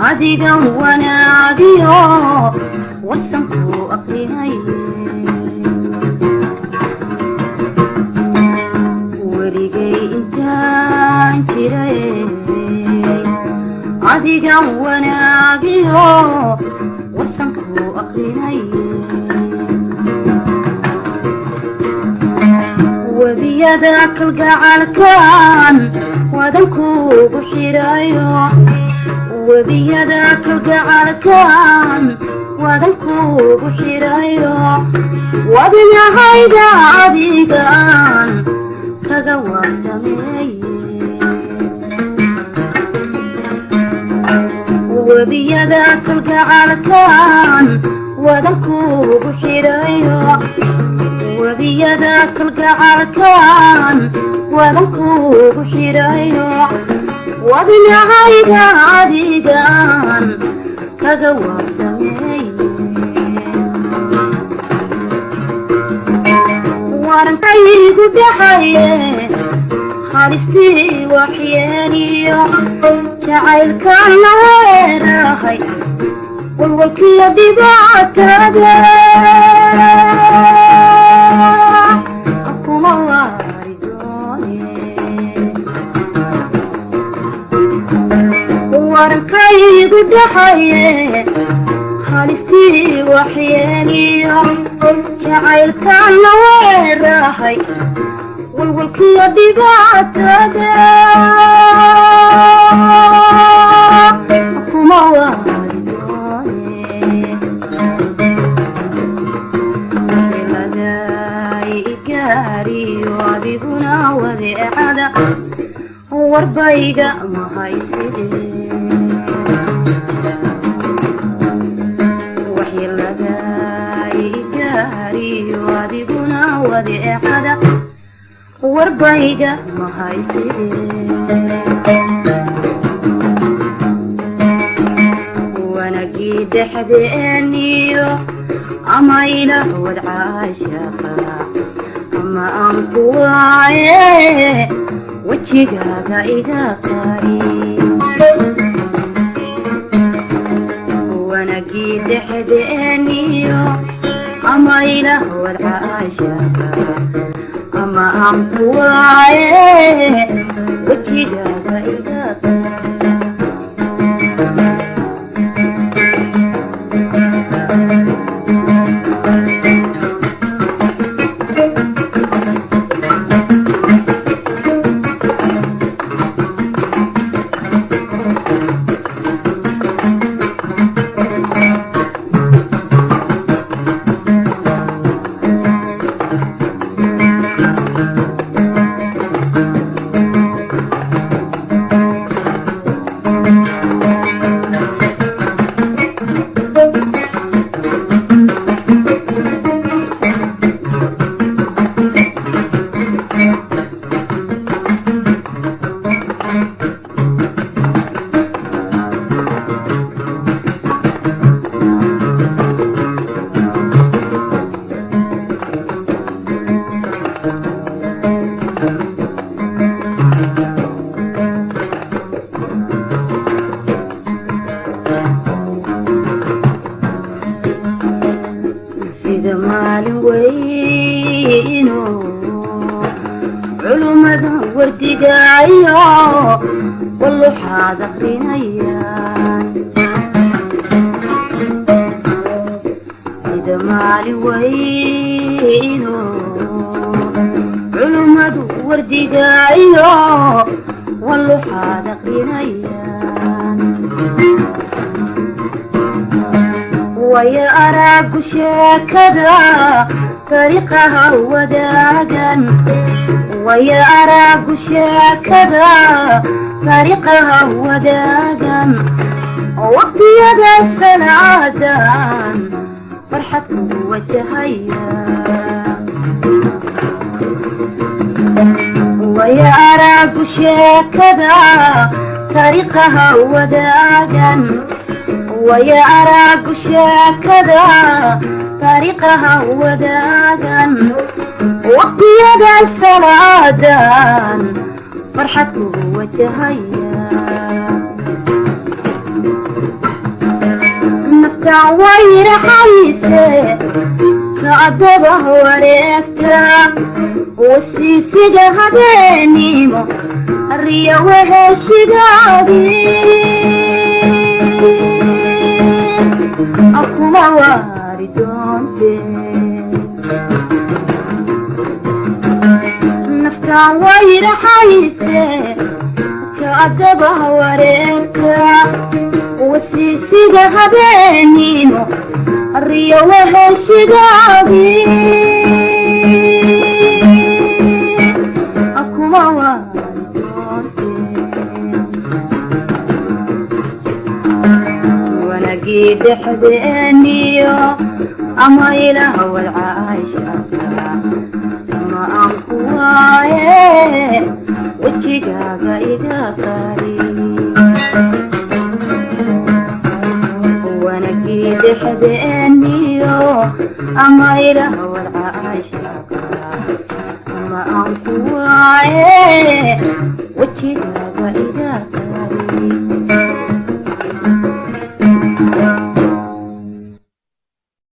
Adiga wanaagiyo wasanku aqrinay, weligay intaan jiray adiga wanaagiyo wasanku aqrinay. Webiyada kalgacalkan wadankuugu xirayo, webiyada kalgacalkan wadankuugu xirayo, wadnahayga adigan kaga waabsameeye. Webiyada kalgacalkan wadankuugu xirayo, webiyada kalgacalkan wadankuugu xirayo, wadnahayga adigan kaga waabsameeye. Warankaygu dhaxaye khalistii waxyeeliyo jacaylkan la weerahay, walwalkiyo dhibaatada kuma waari doone. Warankaygu dhaxaye khalistii waxyeeliyo jacaylkan la weerahay, walwalkiyo dhibaatada kuma waari doone. Waxyeeladay igaariyo adiguna wadeecada warbayga mahayside. Waxyeeladay igaariyo adiguna wadeecada warbayga mahayside. Wanagii dhexdeeniyo ama ila wad caashaqa ama aan ku waaye, wejigaaga iga qari. Wanagii dhexdeeniyo ama ila wad caashaqa ama aan ku waaye, wejigaaga iga qari. wardigaayo walluxaad akrinayaan sida maali weyno culummadu wardigaayo walluxaad akrinayaan waya araagu sheekada dariiqaha wadaagan waya araagu sheekada dariiqaha wadaagan waqtiyada salaadan farxad kugu wajahaya waya araagu sheekada dariiqaha wadaagan waya araagu sheekada dariiqaha wadaagan waqtiyada salaadan farxad kugu wajahaya naftaan wayraxayse kacdaba wareegta wasiisiga habeenimo riya weheshigaadii kuma waari doonte naftaan wayraxayse kacdaba wareegta wasiisiga habeenimo riya weheshigaadii kuma waari doonte wanagii dhexdeeniyo ama ilaah walcaashaqa ama aan ku waaye wejigaaga iga qari wanagii dhexdeeniyo ama ilaah walcaashaqa ama aan ku waaye wejigaaga.